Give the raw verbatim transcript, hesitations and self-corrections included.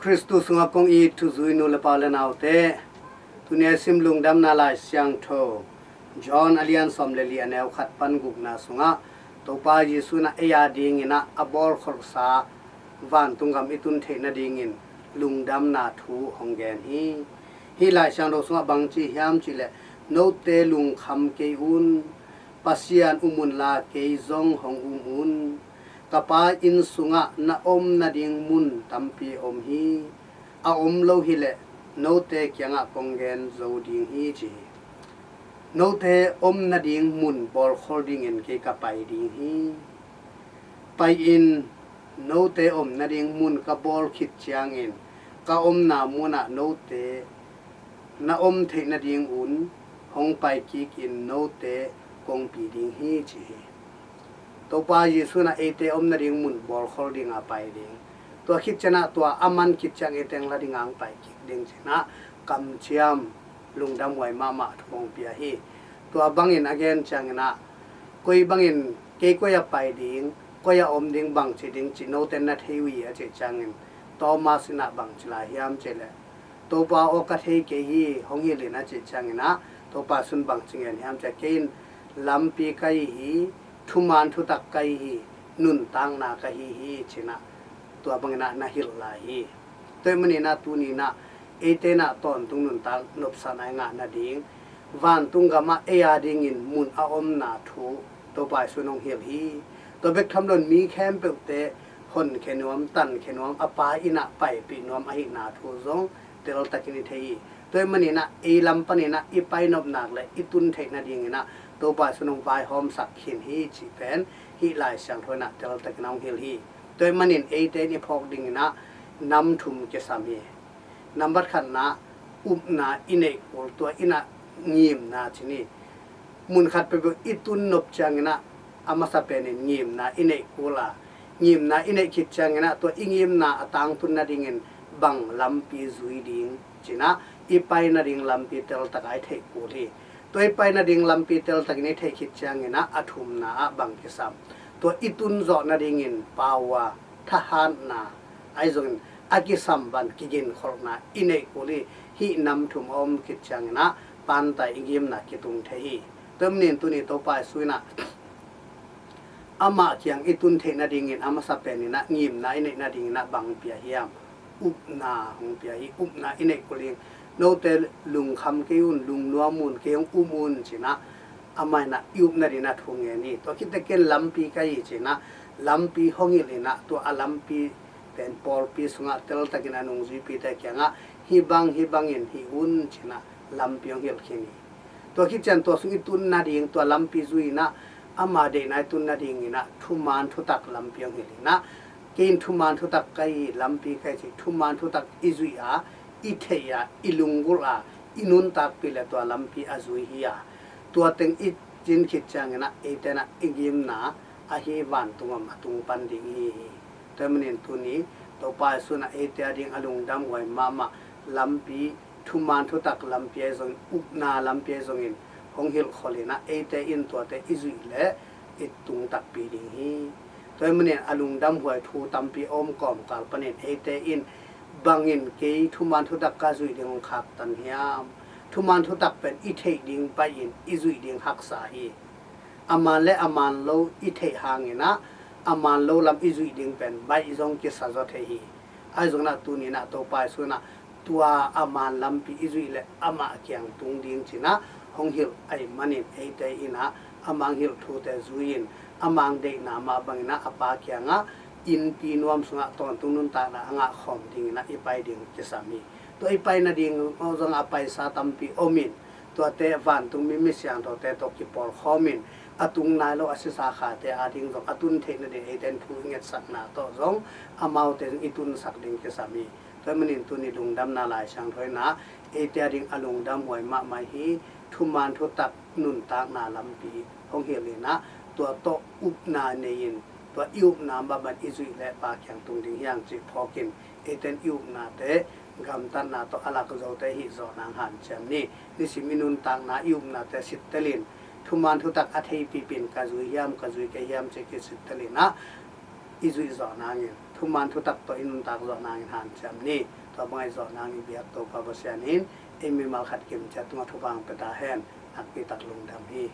Khristu sungah kong it thuzui nu le pa le naute, tuni a sim Lungdamna Lai Siangtho John a lian sawm le li a neu khat pan gukna sungah Topa Jesuh in ah ei a dingin ah a bawlkholhsa vantung gam i tun theih nadingin lungdamna thu hong gen hi. Hih Lai Siangtho sungah bang ci hiam cihleh, note lungkham kei un, Pasian um unla kei zong hong um un. Ka Pa inn sungah na om nading mun tampi om hi. A om lo hileh note kiangah kong gen zo ding hi, ci hi. Note om nading mun bawlkhol dingin kei ka pai ding hi. Pai-in note om nading mun ka bawl khit ciangin ka omna munah note na om theih nading un hong pai kikin note kong pi ding hi, ci hi. Topa Jesuh in ah eite om nading mun bawlkhol dinga pai ding. Tua khit ciangin ah tua a man khit ciang eite hong la dinga hong pai kik ding ci-in ah kamciam lungdamhuai mahmah thu hong pia hi. Tua bangin a gen ciangin ah koi bangin kei koi a pai ding, koi a om ding, bangci ding cih note na thei uh hi a cih ciangin Thomas in ah bangci lai hiam cihleh, Topa aw, ka thei kei hi, hong hilh in a cih ciangin ah Topa Jesuh in bangci ngen hiam cihleh, kei in lampi ka hi hi, thuman thutak ka hi hi, nuntakna ka hi hi, ci-in ah tua bangin ah na hilh lai hi. Tua ahih manin ah tuni in ah eite in ah tawntung nuntak nopsakna i ngah nading vantung gamah ei a dingin mun a omna thu Topa Jesuh in hong hilh hi. Tua bek tham loin mi khempeuhte honkhia nuam, tankhia nuam, a Pa inn ah paipih nuam ahihna thu zong teltakin i thei hi. Tua ahih manin ah ei lam panin ah i pai nop nak le i tun theih nadingin ah Topa Jesuh in hong vaihawmsak khin hi cih pen hih Lai Siangtho in ah teltakin hong hilh hi. Tua ahih manin eite in i phawk dingin ah nam thum kisam hi. Nambat khatna, upna i neih kul, tua in ah ngimna ci ni. Mun khat peuhpeuh i tun nop ciangin ah a masa penin ngimna i neih kul a, ngimna i neih khit ciangin ah tua i ngimna a tangtun nadingin bang lampi zui ding ci-in ah i pai nading lampi teltak a i theih kul hi. Tua i pai nading lampi teltakin i theih khit ciangin ah a thumna ah bang kisam, tua i tun zawh nadingin pau a, thahatna, ahi zongin a kisam ban kiginkholhna i neih kul hi. Hih nam thum a om khit ciangin ah pantai i ngimna kitung thei hi. Tua ahih manin tuni Topa Jesuh in ah amah kiang i tun theih nadingin a masa penin ah ngimna i neih nadingin ah bang pia hiam? Upna hong pia hi. Upna i neih kul ding. Note lungkham kei un, lungnuam un, kei hong um un, ci-in ah amah in ah i up nadingin ah thu ngen hi. Tua khit teh kei in lampi ka hi, ci-in ah lampi hong hilh in ah tua a lampi pen pawlpi sungah teltakin a nungzuipite kiangah hih bang hih bangin hih un, ci-in ah lampi hong hilh khin hi. Tua khit ciang tua sung i tun nading, tua lampi zui in ah ama deihna i tun nadingin ah thuman thutak lampi hong hilh in ah, kei in thuman thutak ka hi, lampi ka hi, ci, thuman thutak i zuih a, i theih a, i lunggulh a, i nuntakpih le tua lampi a zui hi a, tua teng i cin khit ciangin ah eite in ah i ngimna ahi vantung gam a tung pan ding i hi hi. Tua ahih manin tuni Topa Jesuh in ah eite a ding a lungdamhuai mahmah lampi, thuman thutak lampi ahi zongin, upna lampi ahi zongin hong hilhkholh in ah eite in tuate i zuih leh i tung takpi ding hi. Tua ahih manin a lungdamhuai thu tampi a om kawmkal panin eite in bangin kei thuman thutak ka zuih ding hong khaktan hiam? Thuman thutak pen i theih ding baih in i zuih ding haksa hi. A man le a man lo i theih hangin ah a man lo lam i zuih ding pen baih zong kisa zaw thei hi. Ahi zongin ah tuni in ah Topa Jesuh in ah tua a man lampi i zuih leh amah kiang tung ding ci-in ah hong hilh ahih manin eite in ah amah hong hilh thute zui-in amah deihna mah bangin ah a Pa kiangah innpi nuam sungah tawntung nuntakna a ngah khawm dingin ah i pai ding kisam hi. Tua i pai nading zong a paisa tampi om in, tuate vantung mi, mi siangthote tawh kipawlkhawm in, a tung nai lo a sisa khate a ding zong a tun theih nading eite in thu i ngetsakna tawh zong amaute zong i tunsak ding kisam hi. Tua ahih manin tuni Lungdamna Lai Siangtho in ah eite a ding a lungdamhuai mahmah hi. Thuman thutak nuntakna lampi hong hilh in ah tua tawh upna nei in, tua i upna mah bang i zuih leh Pa kiang tung ding hi hang cih phawk in, eite in i upnate gamtatna tawh a lak zote hih zawh nang hanciam ni. Nisim i nuntakna i upnate sittel in, thuman thutak a thei pipin ka zui hiam, ka zui kei hiam cih kisittel in ah i zuih zawh nangin thu thuman thutak tawh i nuntak zawh nangin hanciam ni. Tua bang i zawh nangin biak Topa Pasian in ei mimal khat kimciat tungah thupha pia ta hen. Nakpi tak lungdam hi.